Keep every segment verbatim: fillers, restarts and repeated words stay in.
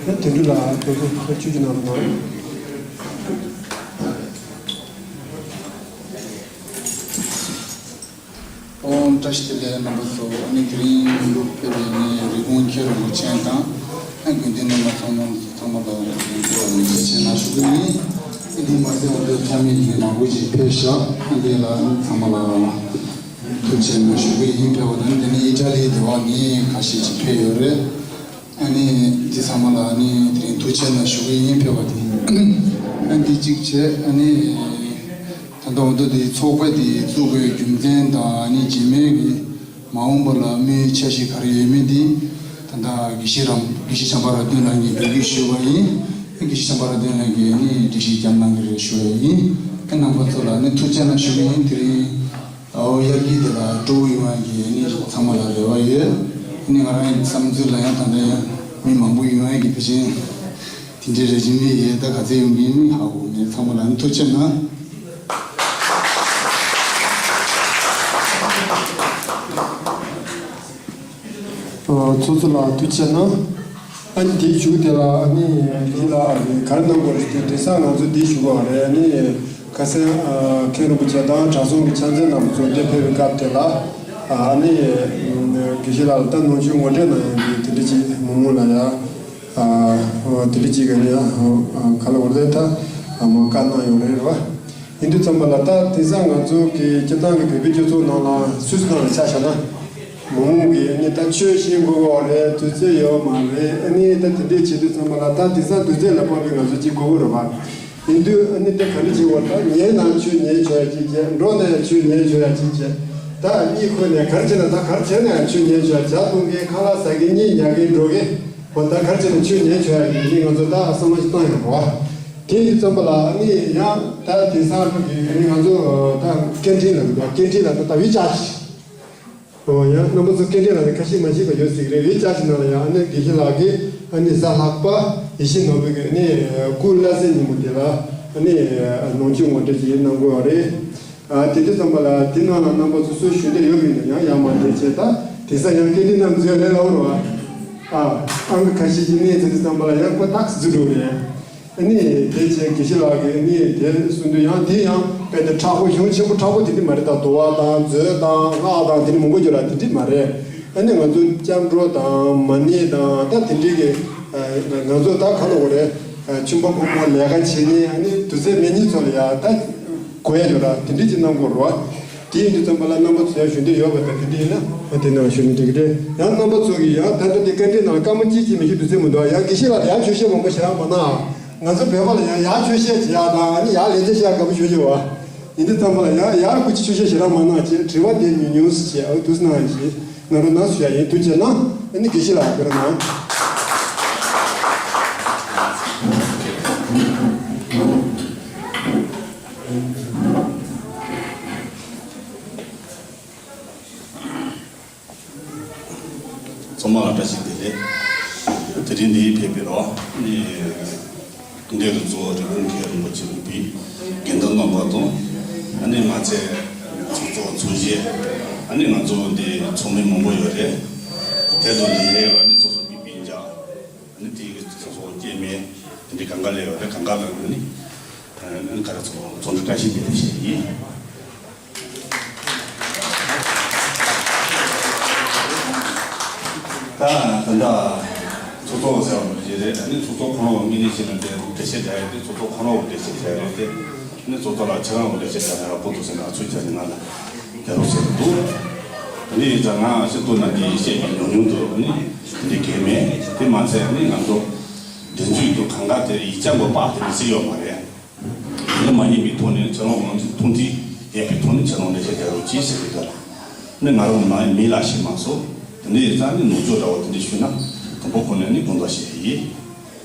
དོན་གྲུབ་ལགས་དོན་གྲུབ་ལགས་ཆོས་ཀྱི་ནང་དུ་གནང་། ཨོ་བཀྲ་ཤིས་བདེ་ལེགས། རྣམ་པ་ཚོ་ཨ་ནི་དེ་རིང་ཕེབས་པའི་ནི་རི་ཀོན་མཁན་རིན་པོ་ཆེ་དང་ཨ་དགེ་འདུན་རྣམ་པ་ཚང་མ་ཚང་མ་ལ་རིན་པོ་ཆེ་ཆེ་ན་ཞུ་གི་ཡིན། ཨ་ནི་མ་ཟད་འོ་དེ་ཚང་མས་ཀྱི་མང་པོ་ཞིག་ཕེབས་ཤག་ཨ་འདི་ལ་ཚང་མ་ལ་ཐུགས་རྗེ་ཆེ་ན་ཞུ་གི་ཡིན། ཕེབས་པ་དང་དེ་ནི་ཨི་ཊ་ལི་དེ་བ་ནི་ཁ་ཤས་ཅིག་ཕེབས་ཡོད་རེད། ཨ་ནི་འདི་ཚང་མ་ལ་ཨ་ནི་དེ་རིང་ཐུགས་རྗེ་ཆེ་ན་ཞུ་གི་ཡིན། ཕེབས་པ་དེ་ཨ་འདི་གཅིག་བྱས། ཨ་ནི་ད་ལྟ་འོ་དེ་ཚོགས་པ་དེ་བཙུགས་པའི་རྒྱུ་མཚན་དང་ཨ་ནི་རྗེས་མའི་གི་མ་འོངས་པ་ལ་དམིགས་ཡུལ་འཆར་གཞི་ག་རེ་ཡོད་མེད་དེ་ད་ལྟ་དགེ་བཤེས་རམ་དགེ་བཤེས་བྱམས་པ་རབ་བརྟན་ལགས་ཀྱིས་འབོད་སྐུལ་ཞུས་པ་ཡིན། དགེ་བཤེས་བྱམས་པ་རབ་བརྟན་ལགས་ཀྱིས་ནི་སྒྲིག་གཞི་བརྒྱབ་གནང་གི་རེད་ཞུ་བ་ཡིན། ཨ་རྣམ་པ་ཚོ་ལ་ནི་ཐུགས་རྗེ་ཆེ་ན་ཞུ་གི་ཡིན། དེ་རིང་ཨོ་དབྱར་སྐྱིད་དེ་ལ་སྤྲོ་པོ་ཡོང་ཡག་གི་ནི་ཚང་མ་ལ་རེ་བ་ཡོད། ནི་ང་རང་གི་བསམ་ཚུལ་ལ་ཡང་ད་ལྟ་ཡང་མི་མང་པོ་ཡོང་ཡག་གི་དེ་བཞིན་དེ་འདྲའི་རེ་བཞིན་མི་ཡོད། ད་ག་ཚོད་ཡོང་གི་ཡིན་ཧ་གོ་མེད། ཚང་མ་ལ་ནི་ཐུགས་རྗེ་ཆེ་ན། ཚོགས་གཙོ་ལགས་ཐུགས་རྗེ་ཆེ་གནང་། ཨ་ནི་དེའི་མཇུག་དེ་ལ་ཨ་ནི་འདི་ལ་ག་རེ་གནང་དགོས་རེད་དེ། དེང་སང་ང་ཚོ་འདི་ཞུ་དགོས་རེད། ཨ་ནི་ཁ་སང་མཁན་རིན་པོ་ཆེ་དང་གྲྭ་ཚང་གི་ཕྱག་མཛོད་རྣམ་པ་ཚོ་འདིར་ཕེབས་པའི་སྐབས་དེ་ལ་ཨ་ནི་དགེ་བཤེས་ལགས་ལ་ད་ནང་ཆོས་ངོ་སྤྲོད་གནང་ཡག་གི་དེ་འདྲ་ཅིག་མི་མང་ལ་ཡ་དེ་འདྲ་ཅིག་ག་ནི་ཡ་ག་ལ་འོར་ཟེར་ད་མ་བཀའ་གནང་ཡོད་རེད་རེད་བ། ཡིན་དུས་ཙམ་པ་ལ་ད་དེང་སང་ང་ཚོ་གི་སྤྱིར་བཏང་གི་བོད་པའི་སྤྱི་ཚོགས་ནང་ལ་སུད་སི་ནང་ལ་ཆ་བཞག་ན་མི་མང་གིས་ཨ་ནི་ད་ཆོས་ཤེས་དགོས་པ་རེད། དུས་ཚོད་ཡོད་མ་རེད། ཨ་ནི་ད་དེ་འདྲས་བྱེད་དུས་ཙམ་པ་ལ་ད་དེང་སང་དུས་ཚོད་ལ་དཔག་པའི་ང་ཚོ་གཅིག་དགོས་ཀྱི་རེད་པ། ཡིན་དུས་ཨ་ནི་ད་ག་འདྲ་བྱེད་དགོས། ད་ཉལ་ན་ཆོས་ཉན་ཆོག་ཡག་གཅིག་བྱས། འགྲོ་ན་ཆོས་ཉན་ཆོག་ཡག་གཅིག་བྱས། ད་གཉིད་ཁུག་ནས་ག་རེ་བྱས་ན་ད་ག་རེ་བྱས་ན་ཆོས་ཉན་ཆོག་ཡག་ཇ་འཐུང་མཁན་ཁ་ལག་ཟ་མཁན་གཉིད་ཉལ་མཁན་འགྲོ་མཁན་བོ་ད་ག་རེ་བྱས་ན་ཆོས་ཉན་ཆོག་ཡག་གི་ཨ་ནི་ང་ཚོ་ད་བསམ་བློ་ཞིག་བཏང་ཡོད་རེད་པ། དེ་ཡིན་དུས་ཙམ་པ་ལ་ཨ་ནི་ཡང་ད་དེང་སང་གི་ཨ་ནི་ང་ཚོ་ད་ཀན་ཊིན་ལ་འདུག་ཀན་ཊིན་ལ་ད་ད་བི་ཅག་ཨོ་ཡང་རྣམ་པ་ཚོ་ཀན་ཊིན་ལ་ནི་ཁ་ཤས་མ་ཤེས་པ་ཡོད་སྲིད་ཀྱི་རེད། བི་ཅག་ནང་ལ་ཡང་ཨ་ནི་དགེ་བཤེས་ལགས་ཀྱིས་ཨ་ནི་གཟའ་ལྷག་པ་ཡིད་བཞིན་ནོར་བུ་གི་ཨ་ནི་སྐུ་བླ་གཟའ་ཉིན་མོ་དེ་ལ་ཨ་ནི་ནང་ཆོས་ངོ་སྤྲོད་ཅིག་གནང་དགོས་པ་རེད། ཨ་དེ་དུས་ཙམ་པ་ལ་དེ་ནང་ལ་རྣམ་པ་ཚོ་སུ་ཞུ་འདོད་ཡོད་མིན་ན་ཡང་ཡང་མ་དེ་བྱས། ད་དེང་སང་ཡང་ཀན་ཊིན་ནང་འཛུལ་ལས་སླ་པོ་རེད་པ། ཨ་ཨང་ཀི་ཁ་ཤས་ཀྱི་གནས་ཚུལ་དུས་ཙམ་པ་ལ་ཡང་ཁོ་ཏོག་ཙམ་འཛུལ་འགྲོ་རེད། ཨ་ནི་དེ་བྱས་དགེ་བཤེས་ལགས་ཀྱིས་ཨ་ནི་དེ་གསུང་དུས་ཡང་དེ་ཡང་དཔེ་དེ་མཁྲེགས་པོ་གཞུང་ཆེན་པོ་མཁྲེགས་པོ་དེ་འདྲ་མ་རེད། ད་དུ་བ་དང་མཛོད་དང་སྔགས་དང་དེ་འདྲ་མང་པོ་ཡོད་ར། དེ་འདྲ་མ་རེད། ཨ་ནི་ང་ཚོ་སྐྱབས་འགྲོ་དང་མ་ཎི་དང་ད་དེ་འདྲའི་གི་ང་ཚོ་ད་ག་ལ་འོ་རེད། ཆུན་པ་ཕུང་པོ་ལས་ཀ་བྱེད་མཁན་ཨ་ནི་དུས་ཚོད་མེད་མཁན་ཚོ་ལ་ཡ་ད་གོ་ཡ་ཡོད་ར། དེ་འདྲ་ཅིག་གནང་དགོས་རེད་པ། དེ་ཡིན་དུས་ཙམ་པ་ལ་རྣམ་པ་ཚོ་ཡང་ཞུ་འདོད་ཡོད་པ་དང་དེ་འདྲ་ཡིན་ན་ཨ་དེ་ནང་ཞུ་ན་འགྲིག་གི་རེད། ཡང་རྣམ་པ་ཚོ་གིས་ཡང་ད་ལྟ་དེ་བཀའ་འདྲི་ནང་ལ་སྐར་མ་གཅིག་གཅིག་མི་ཤེས་དུས་ཚོད་མི་འདུག་ཡང་དགེ་བཤེས་ལགས་ལ་ཡང་ཆོས་བཤད་མང་པོ་ཞེ་དྲག་མ་གནང་། ང་ཚོ་བོད་པ་ལ་ཡང་ཡར་ཆོས་བཤད་བྱེད་ཡག་དང་ཨ་ནི་ཡར་ལས་བྱེད་བཤད་ཡག་དགའ་པོ་ཞེ་པོ་ཅིག་ཡོད་པ། ཡིན་དུས་ཙམ་པ་ལ་ཡང་ཡར་སྐུ་མཁྱེན་ཆོས་བཤད་ཞེ་དྲག་མ་གནང་བྱས། དྲི་བ་དེ་ཉུང་ཉུང་ཞིག་བྱས། ཨ་དུས་གནང་བྱས་ང་རང་ནང་སུ་ཡ་ཡིན། དུས་བྱས་ན་ཨ་ནི་དགེ་བཤེས་ལགས་དེ་ར་ནང་། ཚང་མ་ལ་བཀྲ་ཤིས་བདེ་ལེགས། དེ་རིང་འདིར་ཕེབས་པའི་རོགས་ནི་འདི་རུ་གཙོ་བོ་རི་ཀོན་མཁན་རིན་པོ་ཆེ་དབུས་པའི་དགེ་འདུན་རྣམ་པ་དང་། ཨ་ནི་མ་ཚད་ཚོགས་གཙོ་ཚོགས་གཞོན། ཨ་ནི་ང་ཚོ་འདི་ཚོགས་མི་མང་པོ་ཡོད་རེད། དེ་ཚོ་འདི་ལས་ཨ་ནི་སོ་སོ་པི་པི་འཇགས། ཨ་ནི་དེ་ཚོ་སོ་སོ་སྐྱེས་མེད་དེ་འདྲའི་གང་ག་ལས་ཡོད་རེད། གང་ག་ལ་ནི་ག་རེ་ཚོ་ཚོགས་འདུ་བཀྲ་ཤིས་བདེ་ལེགས་ཞེས་ཡིན། ད་ད་ལྟ་ཚོགས་གཙོ་ཟེར་བ་ཞིག་རེད། ཨ་ནི་ཚོགས་གཙོ་ཁོ་རང་དངོས་གནས་བྱས་ན་དེ་འགྲེལ་བཤད་རྒྱག་ཡ་དེ་ཚོགས་གཙོ་ཁོ་རང་འགྲེལ་བཤད་རྒྱག་ཡ་རེད་དེ། ཨ་ནི་ཚོགས་གཙོ་ལགས་ཁྱེད་རང་འགྲེལ་བཤད་རྒྱག་ཡ་ལ་པོ་འདུག་ཟེར་ན་ཨ་ཚོད་རྒྱག་ནས་ང་ལ་རྒྱག་རོགས་བྱེད་འདུག་དེ་ནས་ཡིན་ཙང་ང་ཤིན་ཏུ་ན་དེ་བཤད་པའི་ཉུང་ཉུང་དུ་ཨ་ནི་དེ་འདྲའི་གལ་མེད། དེ་མ་ཚད་ཨ་ནི་ང་ཚོ་འབྲེལ་འདྲིས་དུ་གང་ག་དེ་ཡིག་ཆ་འགོད་པ་དེ་མི་སྲིད་ཡོད་མ་རེད། དེ་མ་ཡིན་པའི་ཐོག་ནས་ཁྱེད་རང་ངོས་ནས་མཐོང་ཐོས་ཡོད་པའི་ཐོག་ནས་ཁྱེད་རང་ལས་ཀ་རྒྱག་རོགས་གྱིས་ཟེར་གྱི་འདུག་ལ། ནི་ང་རང་མ་མི་ལ་ཤེས་མ་སོང་། དེ་འདྲ་ཡིན་ཙང་ནི་ནོར་འཆུག་འདྲ་བོ་དེ་འདྲ་ཞུས་ན་དང་པོ་ཁོ་ནས་ནི་དགོངས་དག་ཞུ་ཡི་ཡིན།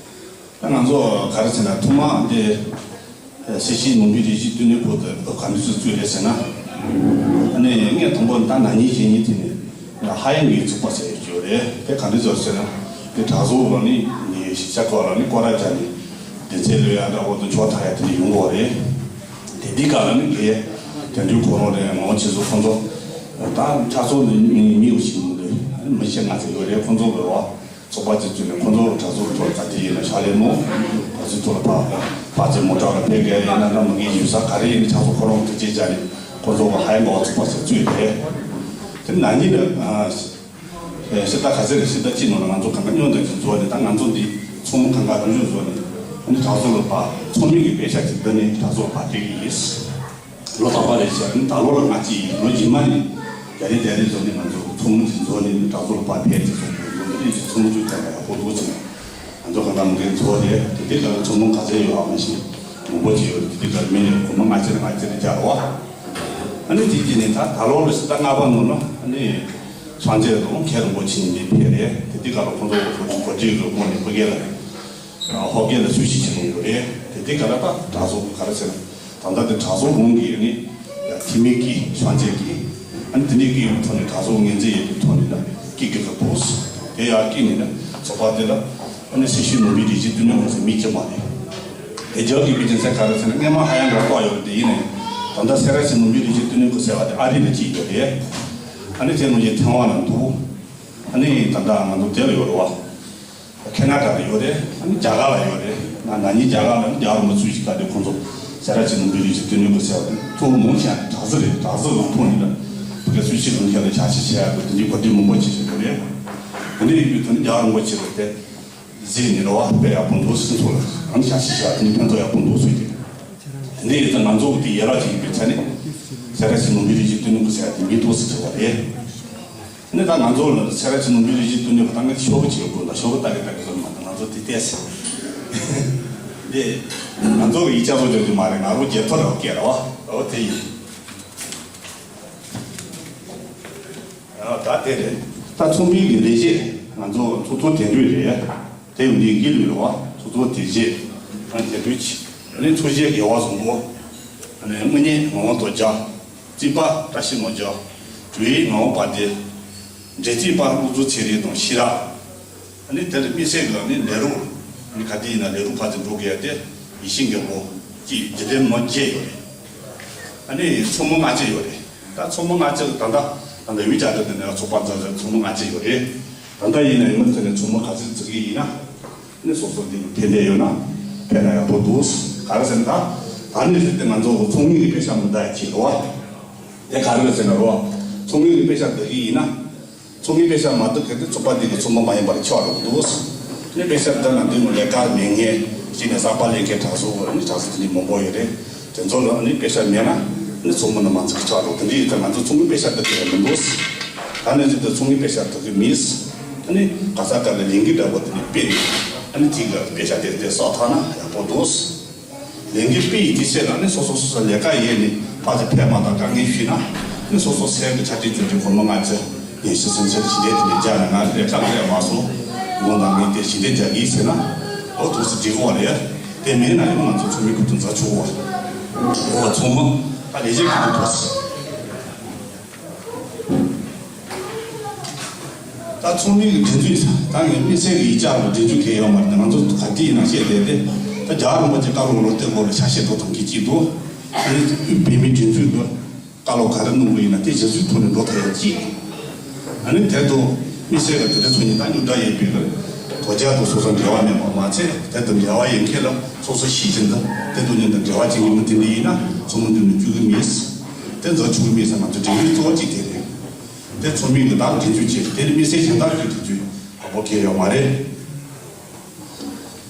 ད་ང་ཚོ་ག་རེ་ཟེར་ན་ཐོག་མ་འདི་སྲིད་སྤྱི་ནོར་བུའི་རིགས་ཀྱི་དུས་ནས་བོད་དུ་ག་འདྲ་ཚུལ་ཚུལ་རེད་ཟེར་ན། ནི་ངས་དང་པོ་ད་ན་ནིང་གཞེས་ནིང་དེ་ནས། ཧ་ཡང་གི་ཚུགས་པ་ཟེར་ཡོད་ཀྱི་ཡོད་རེད། དེ་ག་འདྲ་ཟེར་ཟེར་ན། དེ་གྲྭ་ཚང་ལ་ནི་ནི་ཤི་ཆ་ཁོ་ལ་ནི་སྐོར་ར་བྱ་ནི། དེ་ཚེ་ལོས་ཡ་འདྲ་བོ་དང་ཆོག་ཐག་ཡ་དེ་འདྲ་ཡོང་གི་རེད། དེ་འདི་ག་ལ་ནི་དེ་དེ་འདྲའི་ཁོ་རང་རེད། ངོ་ཆེ་ཚོ་ཁོ་ཚོ་ད་གྲྭ་ཚང་ནི་ནི་མི་ཡོད་ཞིག་མི་འདུག་མི་ཤེས་ང་ཚོ་ཡོད་རེད། ཁོ་ཚོ་གི་རོ་ཚོགས་པ་ཅིག་བཙུགས་ནས་ཁོ་ཚོ་གྲྭ་ཚང་གི་ཐོག་ད་དེ་ ཡིན་ན་ཤ་ལེ་མོ། ང་ཚོའི་ཐོག་ལ་ཕ་ཕ་ཚེ་མོ་བྲག་ལ་ཕེབས་མཁན་ཡིན་ན་འདྲ་མི་འགའི་ཡུལ་ས་ག་རེ་ཡིན་ན་ཕྱག་ཚོགས་ཁོ་རང་ཐུགས་རྗེ་ཆེ་ནས་ཁོ་ཚོ་ག་ཧའི་མོ་ཚོགས་པ་ཟེར་ཚུད་རེད། དེ་ན་ནི་ནི་ཤི་ད་ག་ཚེ་རེད། ཤི་ད་ཅི་ནོ་ན་ང་ཚོ་གང་ག་སྨྱོན་དང་ཅི་བཟོ་ནས་ད་ང་ཚོ་འདི་ཚོགས་མི་གང་ག་རང་བྱུང་བཟོ་ནས་ཨ་ནི་གྲྭ་ཚོགས་ལ་ཕ་ཚོགས་མི་གི་དཔེ་ཆ་ཅིག་འདི་ནི་གྲྭ་ཚོགས་ལ་ཕ་སྤྲད་ཀྱི་ཡིན། ལོ་རྟག་པར་རེ་བྱས་ནས་ད་ལོ་ལ་ང་གཅིག་ཡིན། ལོ་རྗེས་མ་ནས་རྒྱ་རི་རྒྱ་རི་བཟོ་ནས་ང་ཚོ་ཚོགས་མི་ཚོ་འཛོམས་ནས་གྲྭ་ཚོགས་ལ་ཕར་ཕེབས་ཏེ་ཚོགས་མི་ཚོ་འདི་རིགས་ཀྱི་ཚོགས་མི་ཚོ་ཐད་ཀ་ཡག་པོ་འདུག་ཟེར་ནས་ང་ཚོ་གང་ལྟར་མི་འགན་ཚོགས་རེད། དེ་དུས་ཀ་ལ་ཚོགས་མི་ག་ཚོད་ཡོད་ཨ་མ་ཞིག་མང་པོ་ཞིག་ཡོད་རེད། དེ་དུས་ཀ་ལ་མི་ནས་སྒོར་མོ་ལྔ་བཅུ་ལྔ་བཅུ་རེ་རྒྱག་རོགས། ཨ་ནི་དེ་རྗེས་ནས་ད་ད་ལོ་ལ་ཕྱི་ཟླ་ལྔ་པ་ནང་ལ་ཨ་ནི་ཚང་རྗེས་རོང་མཁན་རིན་པོ་ཆེ་གཉིས་ནས་ཕེབས་རེད། དེ་དུས་ཀ་ལ་ཁོང་ཚོ་གོ་སྒྲིག་གི་སྒོ་ནས་ཕ་གི་ལ། ཧོབ་རྒྱལ་ལ་སུ་ཞིག་བྱེད་ཡོང་གི་རེད། དེ་དེ་ག་ལ་ད་གྲྭ་ཚོགས་ག་རེ་ཟེར་ན། ད་ལྟ་དེ་གྲྭ་ཚོགས་གོང་གི་ནི་ཡ་འཐུས་མི་གི་ཤང་ཆེན་གི་ཨ་ནི་དེ་ནས་ཀི་ཐོག་ནས་གྲྭ་ཚོགས་ངོས་འཛིན་ཡོད་པའི་ཐོག་ནས་ན་ཀི་ཀི་ག་འདུག་དེ་ཡ་ཀི་ནས་ན་ཚོགས་པ་དེ་ལ་ཨ་ནི་སེ་ཤི་ནོར་བུའི་རིགས་གཅིག་བསྟི་གནས་ཁང་ཟེར་མི་གཅིག་མ་རེད། དེ་རྒྱག་གི་པི་ཅན་ཚེ་ག་རེ་ཟེར་ན་སྔས་མ་ཧ་ཡང་ག་ལྟོགས་ཡོད་རེད། དེ་ཡིན་ནའི་ད་ལྟ་སེ་ར་སེ་ནོར་བུའི་རིགས་གཅིག་བསྟི་གནས་ཁང་ཟེར་བ་དེ་ཨ་རི་ལ་གཅིག་ཡོད་རེད། ཨ་ནི་དེ་ངོས་ཀྱི་ཐེ་ཝན་ལ་འདུག་ཨ་ནི་ད་ལྟ་ང་ཚོ་དེ་ལ་ཡོད་རེད་བ། ཁེ་ན་ཌ་ལ་ཡོད་རེད། ཨ་ནི་རྒྱ་གར་ལ་ཡོད་རེད། ན་ན་ནིང་རྒྱ་གར་ལ་ནི་རྒྱལ་བ་རིན་པོ་ཆེ་ཞིག་ག་དེ་ཁོང་ཚོ་སེ་ར་བྱེས་ནང་བོད་རིགས་ཀྱི་བསྟི་གནས་ཁང་ཟེར་བ་དེ་གཙོ་བོ་མང་ཆེ་བ་དྲག་རྩལ་རེད། དྲག་རྩལ་ལ་ཐོག་ནས་ལ་བོད་སྐད་སུ་ཞིག་ལ་མཁས་ལ་ཞབས་ཕྱི་བྱས་ཡག་དེ་འདྲའི་གོ་སྒྲིག་མང་པོ་བྱེད་བཞིན་ཡོད་རེད། དེ་འདྲ་ཡིན་དུས་དོན་རྒྱལ་བ་རིན་པོ་ཆེ་ལ་དེ་གཟིགས་ནས་རེད་བ། དཔེ་ཡག་པོ་འདུག་སེམས་ཚོར་ལ་ཨ་ནི་ཞབས་ཕྱི་བྱས་ཡག་དེ་འདྲའི་ཕན་ཐོགས་ཡག་པོ་འདུག་ཟེར་གྱི། དེ་འདྲ་ཡིན་ཙང་ང་ཚོ་དེ་ཡན་ལག་ཅིག་ཡིན་པའི་ཆ་ནས་སེ་ར་བྱེས་ནང་བོད་རིགས་ཀྱི་བསྟི་གནས་ཁང་ཟེར་ཡག་དེ་མི་འདུག་ཟེར་བ་རེད། ནི་ད་ང་ཚོ་ལ་སེ་ར་བྱེས་ནང་བོད་རིགས་ཀྱི་བསྟི་གནས་ཁང་ད་ངས་ཤོག་བུ་ཅིག་དགོས་ད། ཤོག་བུ་ལྟ་གི་ལྟ་གི་བཟོ་མ་ད་ང་ཚོ་དེ་བལྟས་ཟེར། འདི་ང་ཚོ་གི་ཡིག་ཆ་བཟོ་རྒྱུ་དེ་མ་རེད། ང་རོ་རྒྱལ་ཐོ་ར་སྐད་ར་བ་འོ་དེ་ཡིན། ཨ་ད་དེ་རེད། ད་ཚོགས་མི་གི་ལས་བྱེད་ང་ཚོ་ཚོགས་གཙོ་དོན་གཅོད་རེད། དེ་ཡང་འདི་དགེ་ལུགས་རེད་བ། ཚོགས་གཙོ་དེ་རྗེས་ཨ་དེ་དུས་ཆེ་ཨ་ནི་ཚོགས་གཞོན་རྒྱལ་བ་བཟང་པོ། ཨ་ནི་དངོས་གཉེན་ངག་དབང་རྡོ་རྗེ། རྩིས་པ་བཀྲ་ཤིས་རྣམ་རྒྱལ། དྲུང་ཡིག་ངག་དབང་དཔལ་ལྡན། འབྲེལ་རྩིས་པ་བློ་བཟང་ཚེ་རིང་དང་ཤེས་རབ། ཨ་ནི་དེ་ལ་དམིགས་བསལ་གྱི་ཨ་ནི་ལས་རོགས་ཨ་ནི་ག་དུས་ཡིན་ན་ལས་རོགས་ཕར་ཚུར་འགྲོ་དགོས་ཡ་དེ་ཡིད་བཞིན་རྒན་པོ་གཅིག་དེ་འདྲའི་མི་བརྒྱད་ཡོད་རེད། ཨ་ནི་ཚོགས་མི་ལྔ་བཅུ་ཡོད་རེད། ད་ཚོགས་མི་ལྔ་བཅུ་ད་ལྟ་ད་ལྟ་ཡུལ་གྱར་དུ་དེ་ནས་ཚོགས་པ་འཛུགས་ཚོགས་མི་ལྔ་བཅུ་ཡོད་རེད། ད་ལྟ་ཡིན་ན་ཡིན་ན་དེ་ནས་ཚོགས་མི་ག་ཚོད་འཛུགས་ཀྱི་ཡིན་ན། ནི་སོ་སོ་འདི་ཕན་བདེ་ཡོད་ན་ཕན་ན་ཡག་པོ་འདུག་ག་རེ་ཟེར་ན་ད་ད་ནི་ཟེར་ཏེ་ང་ཚོ་ཚོགས་མི་གི་དཔེ་ཆ་མི་འདའ་ཡ་ཅིག་རེད་བ། དེ་ག་རེ་ཟེར་ན་རོ། ཚོགས་མི་གི་དཔེ་ཆ་འདའ་གི་ཡིན་ན། ཚོགས་མི་དཔེ་ཆ་མ་འདའ་གི་དེ་ཚོགས་པ་འདི་གི་ཚོགས་མི་མ་ཡིན་པར་ཁྱོད་རོགས་འདུག་ནི་དཔེ་ཆ་འདའ་ན་འདི་མོ་ལས་ཀ་མེད་མཁན་ཅིག་ནས་གསར་པ་ལེན་མཁན་དྲག་ཟུག་ནི་དྲག་ཟུག་དེ་འདྲ་མང་པོ་ཡོད་རེད། དེ་ཚོ་ལ་ནི་དཔེ་ཆ་མེད་ན་ནི་ཚོགས་མི་ནི་མ་འཛུགས་ཁྱོད་རོགས་དེ་འདྲ་ཡིན་ཙང་ང་ཚོ་ཚོགས་མི་དཔེ་ཆ་འདའ་གི་ཡོད་མི་འདུག་ད་ནི་ཅིག་ཏུ་ཚོགས་མི་དཔེ་ཆ་འདའ་གི་མིན། ཨ་ནི་ག་ས་ག་ལ་ལས་འགུལ་འདྲ་པོ་དེ་ནི་སྤེལ་ནས་ཨ་ནི་དེ་ག་དཔེ་ཆ་དེ་དེ་གསོག་ཐུབ་ན་ཡག་པོ་འདུག་ལས་འགུལ་སྤེལ་ཡི་དེ་ཚེ་ལ་ནི་སོ་སོ་སོ་སོ་ལས་ཀ་ཡས་ནས་ཕར་ཚུར་ཕེབས་མ་ཐག་དཀའ་ངལ་ཞུས་ན་ནི་སོ་སོ་སེམས་ཀྱི་ཆ་རྐྱེན་བྱུང་རྒྱུ་སྒོར་མོ་ལྔ་བཅུ་ཉི་ཤུ་སུམ་ཅུ་ཞི་བདེ་དེ་འདྲ་རྒྱག་ན་ང་ལས་ཀ་ལས་མ་སོང་། དགོངས་དག་ངས་དེ་ཞི་བདེ་རྒྱག་གི་ཟེར་ན་ཨོ་ཐུགས་སུ་འགྲིག་གོ་བ་རེད། དེ་མེད་ན་ཡང་ང་ཚོ་ཚོགས་མི་ཁུ་ཐུག་འཛའ་ཆུ་བ་ཨོ་ཚོགས་མི་ད་ལས་བྱེད་ཁུ་ཐུག་ཐོག་སི། ད་ཚོགས་མི་གི་སྒྲིག་འཛུགས་ད་ངས་དམིགས་བསལ་གྱི་ཡིག་ཆ་ལ་སྒྲིག་འཛུགས་གལ་ཡོད་མ་རེད། ང་ཚོ་ག་དུས་ཡིན་ན་བཤད་བསྡད་དེ་ད་རྒྱལ་བ་རིན་པོ་ཆེ་བཀའ་སློབ་ལོ་དེ་སྐོར་ལ་ཆ་ཤས་འགྲོ་ཐུབ་མཁན་གཅིག་འདུག་ཨ་ནི་བོད་མིའི་སྒྲིག་འཛུགས་ཀྱི་བཀའ་སློབ་ག་རེ་གནང་གི་ཡིན་ན་དེ་ཞབས་ཞུའི་ཐོག་ནས་འགྲོ་ཐུབ་ཡ་གཅིག་ཨ་ནི་དེ་དུ་དམིགས་བསལ་གྱི་དེ་རིང་ཚོགས་གཉིས་ད་རྙོག་དྲ་ཡོད་པའི་གི་དོལ་རྒྱལ་དང་སོ་སོ་འབྲེལ་བ་མེད་པ་མ་ཚད་དེ་དང་འབྲེལ་བ་ཡོད་མཁན་ལ་སོ་སོ་ཤེས་ཀྱི་འདུག་དེ་དང་མཉམ་དུ་འབྲེལ་བ་བྱེད་མཁན་མི་དེ་འདྲ་ཡིན་ན་ཚོགས་མི་འདི་ནས་བཅུག་གི་མེད། དེ་འཛོལ་ཆུང་མིན་ཟེར་ང་ཚོ་སྒྲིག་འཛུགས་གཙོ་བོ་གཅིག་དེ་རེད། དེ་ཚོགས་མི་གི་བདག་སྒྲིག་འཛུགས་བྱེད་དེ་ནི་དམིགས་བསལ་གཞན་དག་གི་སྒྲིག་འཛུགས་ཡག་པོ་གལ་ཡོད་མ་རེད།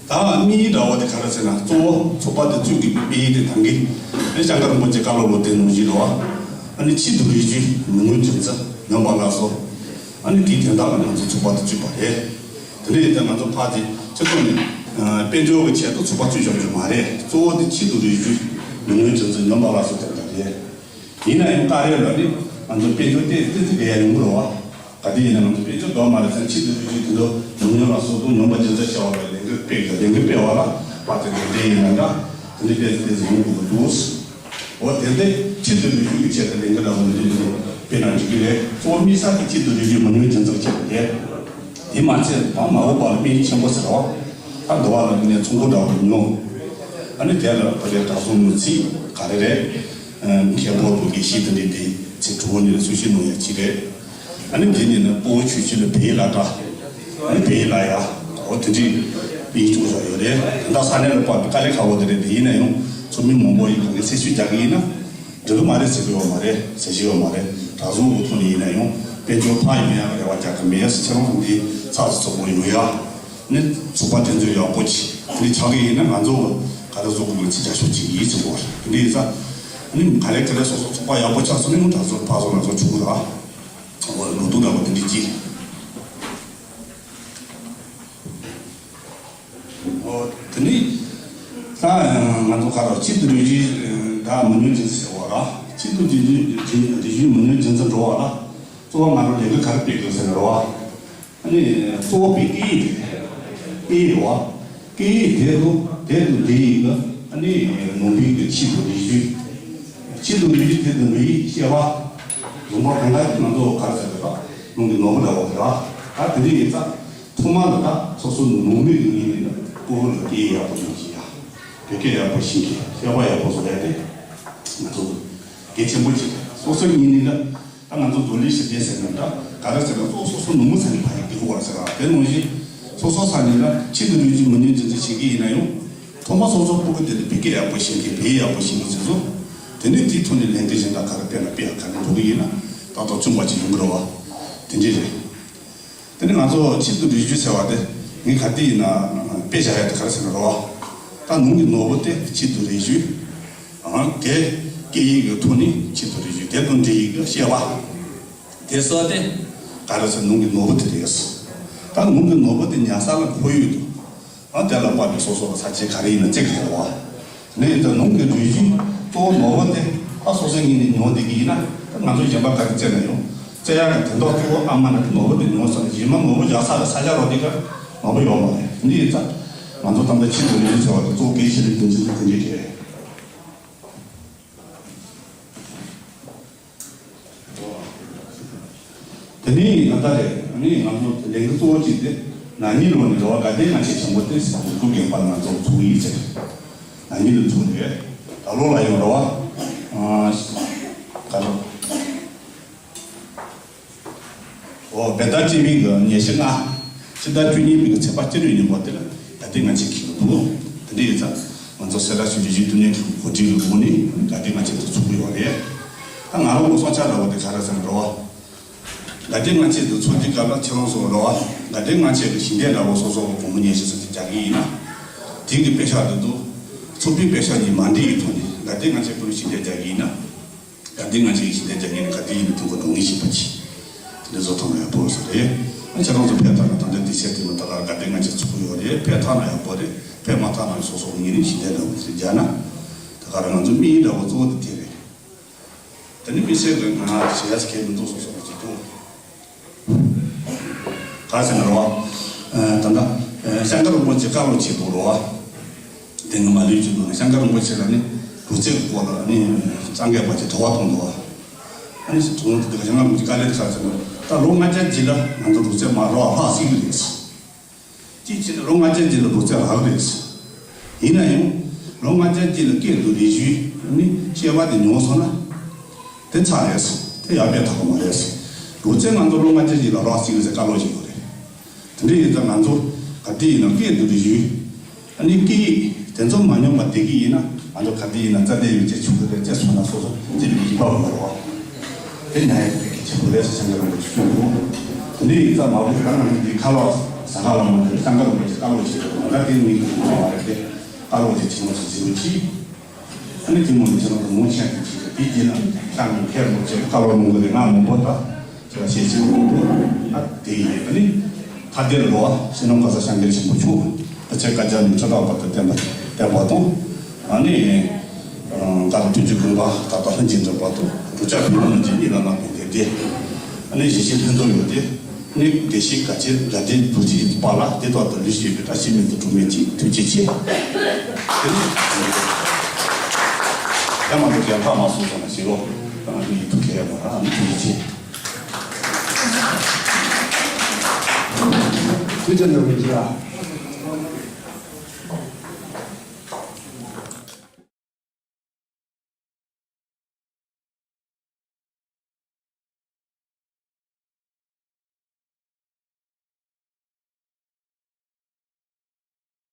ད་དམིགས་ཡུལ་འདྲ་བོ་དེ་ག་རེ་ཟེར་ན་གཙོ་བོ་ཚོགས་པ་དེ་བཙུགས་ཀྱི་དམིགས་ཡུལ་དེ་ད་གིན་ཨ་ནི་སྐྱབས་མགོན་རིན་པོ་ཆེ་བཀའ་སློབ་ལོ་དེ་ནང་བཞིན་རེད་བ། ཨ་ནི་ཆེད་དུ་རིག་རྒྱུའི་མི་མངོན་རྒྱུ་མཚན་ཉམས་པ་སླར་གསོ། ཨ་ནི་དེའི་དོན་དག་ལ་ང་ཚོ་ཚོགས་པ་དེ་བཙུགས་པ་རེད། དེ་འདྲ་ཡིན་ཙང་ང་ཚོ་ཕར་དེ་སྤྱི་ཚོགས་ནས་དཔལ་འབྱོར་གྱི་ཆེད་དུ་ཚོགས་པ་བཙུགས་ཆོག་རྒྱུ་མ་རེད། གཙོ་བོ་དེ་ཆེད་དུ་རིག་རྒྱུའི་མི་མངོན་རྒྱུ་མཚན་ཉམས་པ་སླར་གསོ་དེ་འདྲ་རེད། ཡིན་ན་ཡང་ཀ་རེ་ལ་ནི་ང་ཚོ་དཔལ་འབྱོར་ཏོག་ཙམ་ཏོག་ཙམ་སྤེལ་ཡ་ཡོང་གི་རེད་བ། ག་དུས་ཡིན་ན་ང་ཚོ་དཔལ་འབྱོར་འགྲོ་མ་རེད་ཙང་ཆེད་དུ་རིག་རྒྱུ་དེ་ཚོ་ཉམས་མྱོང་ལ་སོགས་པ་ཉམས་པ་ཅན་ཚོ་ཤེས་པ་ལ་ལས་འགུལ་སྤེལ་དགོས། ལས་འགུལ་སྤེལ་བ་ལ་བར་དུ་ལས་འགུལ་ཡིན་ན་འདྲ་དེ་འདྲ་སྤེལ་ཏོག་ཙམ་ཡོང་དགོས་ཀྱི་འདུག་འོ་དེ་འདྲ་ཆེད་དུ་རིག་རྒྱུ་གི་ཆེད་དུ་ལས་འགུལ་འདྲ་བོ་འདི་འདྲ་སྤེལ་ན་འགྲིག་གི་རེད། གཙོ་བོ་དམིགས་བསལ་གྱི་ཆེད་དུ་རིག་རྒྱུའི་མི་མངོན་རྒྱུ་མཚན་ཆེད་དུ་རེད། དེ་མ་ཚད་ད་མ་འོངས་པ་ལ་དམིགས་ཡུལ་ཆེན་པོ་ཟེར་བ། ད་འདི་བ་ལ་ནི་ཚོང་སྒོ་འདྲ་བོ་ཉོ། ཨ་ནི་དེ་ལ་ཕ་གིའི་དྲ་ཚོང་ནོར་ཚིག་ག་རེ་རེད། མཁན་པོ་བོད་དགེ་བཤེས་དེ་འདྲའི་དེ་ཚེ་གྲུབ་པོ་ནི་ལ་གསོལ་ཞིག་གནང་ཡ་གཅིག་རེད། ཨ་ནི་འདི་ནི་ནི་སྤོ་བོ་ཆོས་སྐྱིད་ལ་བོད་ཡིག་སློབ་གྲྭ། ཨ་ནི་བོད་ཡིག་སློབ་ཡ། འོ་དེ་འདྲའི་ ཡིག་བཅུག་བཞག་ཡོད་རེད། ད་ལྟ་ས་གནས་ལ་དཔག་པའི་དཀའ་ལས་ཁག་པོ་དེ་རེད། དེ་ཡིན་ན་ཡང་ཚོགས་མི་མང་པོ་ཡིས་གང་གི་ཚད་ཤོས་རྒྱག་གི་ཡིན་ན་འགྲིག་གི་མ་རེད་ཟེར་གི་ཡོད་མ་རེད། ཟེར་གྱི་ཡོད་མ་རེད། གྲྭ་ཚང་གི་ཐོག་ནས་ཡིན་ན་ཡང་དཔལ་འབྱོར་འཕར་ཡོང་ཡག་རེ་བ་རྒྱག་གི་མེད་ཟེར། ཁྱེད་རང་ཚོ་འདི་ཚགས་ཚུད་ཚུད་པོ་ཡོང་ཡག་ནི་ཚོགས་པ་འགྲན་རྩོད་ཡག་པོ་ཅིག་འདི་ཆགས་ཀྱི་ཡིན་ན་ང་ཚོ་ག་རེ་བཟོ་དགོས་ཚིག་རྒྱ་ཤོས་ཅིག་ཡིན་ཟེར་གོ་རེད། འདི་ཡིན་ཙང་ནི་ག་ལེ་ག་ལེ་སོ་སོ་ཚོགས་པ་ཡག་པོ་ཆགས་སོང་ནི་གྲྭ་ཚང་ཕར་ཚུར་ལ་ཚོ་ཆུག་གི་ར། འོ་ལོ་ཏོག་འདྲ་པོ་དེ་འདྲ་ཅིག་ཨོ། དེ་ནི་ད་ང་ཚོ་ག་རེ་གཅིག་ཏུ་རིགས་རྒྱུད་དང་མི་ཉུང་འཛིན་ཟེར་བ་ལ། གཅིག་ཏུ་རིགས་རྒྱུད་རིགས་རྒྱུད་མི་ཉུང་འཛིན་ཟེར་འགྲོ་བ་ལ། གཙོ་བོ་ང་རང་ལས་འགུལ་ག་རེ་སྤེལ་དགོས་ཟེར་ན་རེད་བ། ཨ་ནི་གཙོ་བོ་སྤེལ་སྐད་ཡིག་རེད། སྐད་ཡིག་རེད་བ། སྐད་ཡིག་དེ་ཚོ་དེ་ཚོ་འདི་ཡིན་ན་ཨ་ནི་ནང་པའི་གི་གཅིག་ཏུ་རིགས་རྒྱུད། གཅིག་ཏུ་རིགས་རྒྱུད་དེ་ཚོ་མི་ཡིག་བཤད་པ། ལུང་པ་གང་ག་ང་ཚོ་ག་རེ་ཟེར་དགོས་ད་ནང་གི་ནོར་བུ་འདྲ་བོ་དེ་ར། ད་དེ་འདྲ་ཡིན་ཙང་། ཐོག་མར་ལ་ད་སོ་སོ་ནང་མི་གི་ངོས་ནས་ལ་ཀུ་ཧུ་ལ་སྐད་ཡིག་ཡག་པོ་སྦྱོང་གི་ཡ། བོད་སྐད་ཡག་པོ་ཤེས་མཁན་བཤད་པ་ཡག་པོ་བཟོ་ཡ་དེ་ང་ཚོ་གལ་ཆེན་པོ་ཅིག་རེད། སོ་སོ་ངོས་ནས་ལ་ད་ང་ཚོ་འཛམ་གླིང་ཞི་བདེ་ཟེར་ན་ད་ག་རེ་ཟེར་ན་གཙོ་བོ་སོ་སོ་ནང་མི་ས་ནས་ཕ་ཡི་སྐད་ཧུ་བ་ཟེར་བ་དེ་ནང་བཞིན་སོ་སོ་ས་ནས་ལ་ཆེད་དུ་ལུས་ཀྱི་མི་ཉུང་འཛིན་འཛིན་བྱེད་ཀྱི་ཡིན་ན་ཡང་ཐོག་མ་སོ་སོ་ཕྲུ་གུ་དེ་ལ་བོད་སྐད་ཡག་པོ་ཤེས་མཁན་བོད་ཡིག་ཡག་པོ་ཤེས་མཁན་ཚོ་དེ་ནས་དེའི་ཐོག་ནས་ལས་འགུལ་གཞན་དག་ག་རེ་སྤེལ་ན་སྤེལ་ཡ་ག་རེ་འགྲོ་གི་ཡིན་ན་ད་དུང་བྱུང་བ་ཅིག་ཡོང་གི་རེད་བ། དེ་འདྲ་རེད། དེ་ནི་ང་ཚོ་ཆེད་དུ་རིགས་རྒྱུད་ཟེར་བ་དེ་ངས་ག་དུས་ཡིན་ན་དཔེ་བཞག་ཡ་དེ་ག་རེ་ཟེར་ན་རོ། ད་ནང་གི་ནོར་བུ་དེ་ཆེད་དུ་རིགས་རྒྱུད། ཨང་དེ་སྐད་ཡིག་གི་ཐོག་ནས་ཆེད་དུ་རིགས་རྒྱུད་དེ་དང་འབྲེལ་ཡོད་ཀྱི་བཤད་པ། དེ་སོགས་དེ་ག་རེ་ཟེར་ནང་གི་ནོར་བུ་དེ་རེད། ད་ནང་གི་ནོར་བུ་དེ་ཉར་ས་ལ་ཁོར་ཡུག་དང་། ཨ་དེ་ལ་དཔག་པའི་སོ་སོ་ལ་ས་ཆ་ག་རེ་ཡིན་ན་བརྩི་གི་རེད་བ། ནས་ད་ནང་གི་རིགས་རྒྱུད་གཙོ་བོ་ནོར་བུ་དེ་ཨ་སོ་སོའི་ངོས་ནས་ཉོ་བསྡད་ཀྱི་ཡིན་ན་ད་ང་ཚོ་གཞན་པ་ག་རེ་བཙལ་ན་ཡོང་། བཙལ་ཡག་གི་དོན་དག་གཙོ་བོ་ཨ་མ་ན་དེ་ནོར་བུ་དེ་ཉོ་ས་ལ་གཞན་མ་ནོར་བུ་རྒྱག་ས་ལ་ས་ཆ་རོགས་དེ་ག་ནོར་བུ་ཡོད་མ་རེད། འདི་ཡིན་ཙང་ང་ཚོ་ད་ལྟ་ཆེད་དུ་རིགས་རྒྱུད་ཟེར་བ་དེ་གཙོ་བོ་གལ་ཆེ་རིགས་རྒྱུད་ཟེར་དེ་འདྲ་རེད། དེ་ནས་ད་ལྟ་རེད། ཨ་ནི་ང་ཚོ་ལས་འགུལ་གཙོ་བོ་གཅིག་དེ་ན་ནིང་ལོ་ནས་རེད་བ། དགའ་ལྡན་ལྔ་མཆོད་ཆེན་པོ་དེ་སྐུ་རྒྱལ་པར་ང་ཚོ་ཚུགས་ཡིན་ཟེར། ན་ནིང་ལ་ཚུགས་རེད། ད་ལོ་ལ་ཡང་རེད་བ། ཨ་ག་རེ། འོ་བེ་ཏ་ཅི་བི་གི་ཉེར་ལྔ། ཕྱི་ཟླ་བཅུ་གཉིས་པའི་གི་ཚེས་པ་གཅིག་ལོའི་ཉིན་མོ་དེ་ལ་དགའ་ལྡན་ལྔ་མཆོད་ཀྱི་འདུག་དེ་འདྲ་ཡིན་ཙང་ང་ཚོ་སེ་ར་ཆུ་བཞི་བཅུ་དོན་གཉེར་ཁང་གོ་སྒྲིག་གི་སྒོ་ནས་དགའ་ལྡན་ལྔ་མཆོད་དུ་ཚུགས་ཀྱི་ཡོད་རེད། ད་ང་རང་གི་སོང་ཆ་འདྲ་བོ་དེ་ག་རེ་ཟེར་ན་རོ། དགའ་ལྡན་ལྔ་མཆོད་དུ་ཚོགས་ཀྱི་སྐབས་ལ་ཁྱེད་རང་ཚོ་རོ། དགའ་ལྡན་ལྔ་མཆོད་ཀྱི་ཞལ་འདེབས་འདྲ་བོ་སོ་སོ་གི་གོང་མ་ཉེར་བཞི་ཙམ་ཅིག་རྒྱག་གི་ཡིན་ན། དེང་གི་དཔེ་ཤག་དེ་འདུག་ཚོགས་པའི་དཔེ་ཤག་གཉིས་མ་འགྲིག་ཡོད་དུས་ནས་དགའ་ལྡན་ལྔ་མཆོད་པུ་རུ་ཞལ་འདེབས་རྒྱག་གི་ཡིན་ན། དགའ་ལྡན་ལྔ་མཆོད་ཀྱི་ཞལ་འདེབས་རྒྱག་མཁན་ནི་ག་དུས་ཡིན་ན་དུས་འཁོར་དུ་ངེས་ཤེས་པ་གྱིས། དེ་འདྲ་བཟོ་ཐུབ་ན་ཡག་པོ་ཟེར་རེད། ཨ་ཁྱེད་རང་ཚོ་ཕེབས་ཐུབ་ན་ད་ལྟ་འདི་ཚེ་དེ་མ་ད་ག་དགའ་ལྡན་ལྔ་མཆོད་ཚོགས་ཀྱི་ཡོད་རེད། ཕེབས་ཐུབ་ན་ཡག་པོ་རེད། ཕེབས་མ་ཐུབ་ན་སོ་སོ་ངེས་ནས་ཞལ་འདེབས་འདྲ་བོ་དེ་རྒྱག་ན། ད་ག་རང་ང་ཚོ་དམིགས་ཡུལ་འདྲ་བོ་གཙོ་བོ་དེ་དེ་རེད། དེ་ནི་དམིགས་བསལ་གྱི་ང་བྱེད་ཡ་ཟེར་མཁན་མི་འདུག་སོ་སོ་ང་ཚོ་འདུག་ག་ཟེར་ན་རོ། ཨ་ད་ལྟ་ཨ་ཤངས་རིན་པོ་ཆེ་བཀའ་སློབ་བྱེད་དགོས་རོ། དེ་ནི་མ་ལུས་ཀྱི་དོན་ཤངས་རིན་པོ་ཆེ་ལ་ནི་རོལ་རྩེད་ཀྱི་སྐོར་ལ་ནི་སངས་རྒྱས་པ་ཆེ་དྲི་བ་གཏོང་དགོས། ཨ་ནི་དྲི་བ་དེ་ཤངས་རིན་པོ་ཆེ་བཀའ་ལན་ག་ཟེར་ན་ད་ལོ་ལྔ་བརྒྱ་རྗེས་ལ་ང་ཚོ་རོལ་རྩེད་མ་རོ་ལྷག་སྲིད་ཀྱི་རེད། གཅིག་བྱས་ན་ལོ་ལྔ་བརྒྱ་རྗེས་ལ་རོལ་རྩེད་རག་གི་རེད། ཡིན་ན་ཡང་ལོ་ལྔ་བརྒྱ་རྗེས་ལ་སྐད་དང་རིགས་རྒྱུད་ནི་བཤད་པ་དེ་ཉོ་སོང་ན། དེ་ཚར་རེད། དེ་ཡར་སྤེལ་ཐུབ་ཀྱི་མ་རེད། རོལ་རྩེད་ང་ཚོ་ལོ་ལྔ་བརྒྱ་རྗེས་ལ་རག་སྲིད་ཀྱི་རེད་བཀའ་སློབ་བྱེད་དགོས་རེད། དེ་འདྲ་ཡིན་ཙང་ང་ཚོ་ག་དུས་ཡིན་ན་སྐད་དང་རིགས་རྒྱུད། ཨ་ནི་སྐད་ཡིག་དེ་ཚོ་མ་ཉམས་པ་བསྡད་ཀྱི་ཡིན་ན་ང་ཚོ་ག་དུས་ཡིན་ན་རྩ་དེ་ཡོད་ཅེས་ཆུ་ཚོད་རེ་རྩེ་སོང་ན་སོ་སོ་རྩེ་བའི་ཡིད་ཕབ་དགོས་རེད་བ། དེ་ཉན་ཡག་གི་ཆེད་དུ་ལས་སུ་སེང་གེ་རིན་པོ་ཆེ་གསུངས་འདུག་དེ་འདྲ་ཡིན་ཙང་མ་བུ་ད་ང་ཚོ་འདི་ཁ་ལོ་ཟ་ཁ་ལོ་མ་དེ་སེང་གེ་རིན་པོ་ཆེ་བཀའ་སློབ་བྱེད་དགོས་ང་དེ་མི་གི་མ་རེད་དེ་བཀའ་སློབ་ཆེ་ཆེན་མོ་ཞིག་ཟིན་གྱིས། ཨ་ནི་དེ་མོ་ནི་ཁྱེད་རང་ཚོ་མོ་ཆེན་དུ་གྱིས་དེ་རྗེས་ལ་ཤང་གི་ཁེར་མོ་ཆེ་བཀའ་སློབ་གནང་གི་རེད། ང་མང་པོ་ད་ཁྱེད་ལ་བཤད་ཆེན་མང་པོ་ཨ་དེ་ཡིན། ཨ་ནི་ཐ་དེར་ལོ་ཤིན་ནོ་ག་ས་སེང་གེ་ཆེན་པོ་མཆོག་ད་ཆེ་བཀའ་རྒྱ་ནི་ཁྲི་ཕྲག་བར་དུ་བསྟན་པ་བསྟན་པ་དང་། ཨ་ནི་བཀའ་བསྟན་བཅུ་དགོན་པ་ད་ལྟ་ལྷུན་གྱིས་འགྲུབ་པ་དང་འབྲུག་ཆ་བོད་ལུང་གི་གཉིས་ལ་གནང་བའི་དེབ་དེ། ཨ་ནི་ཞི་བྱེད་ལྷུན་གྲུབ་ཡོད་དེ། ནི་བདེ་གཤེགས་དགའ་ཆེན་དགའ་ལྡན་རྡོ་རྗེ་ཡི་པཱ་ལགས་དེ་དག་ཏུ་ལུས་བཞེས་པའི་བཀྲ་ཤིས་སྨན་དུ་གྲུབ་མིན་ཅིག་ཐུགས་རྗེ་ཆེ། དེ་ནི་ཡ་མ་འདུག་རྒྱལ་ཁ་མ་སོང་སོང་ན་ཞེས་རོགས་ཨ་ནི་ཐུགས་ཁྱེད་མ་ར་ཨ་ནི་ཐུགས་རྗེ་ཆེ། ཐུགས་རྗེ་གནང་བའི་ཞུ་ཨ།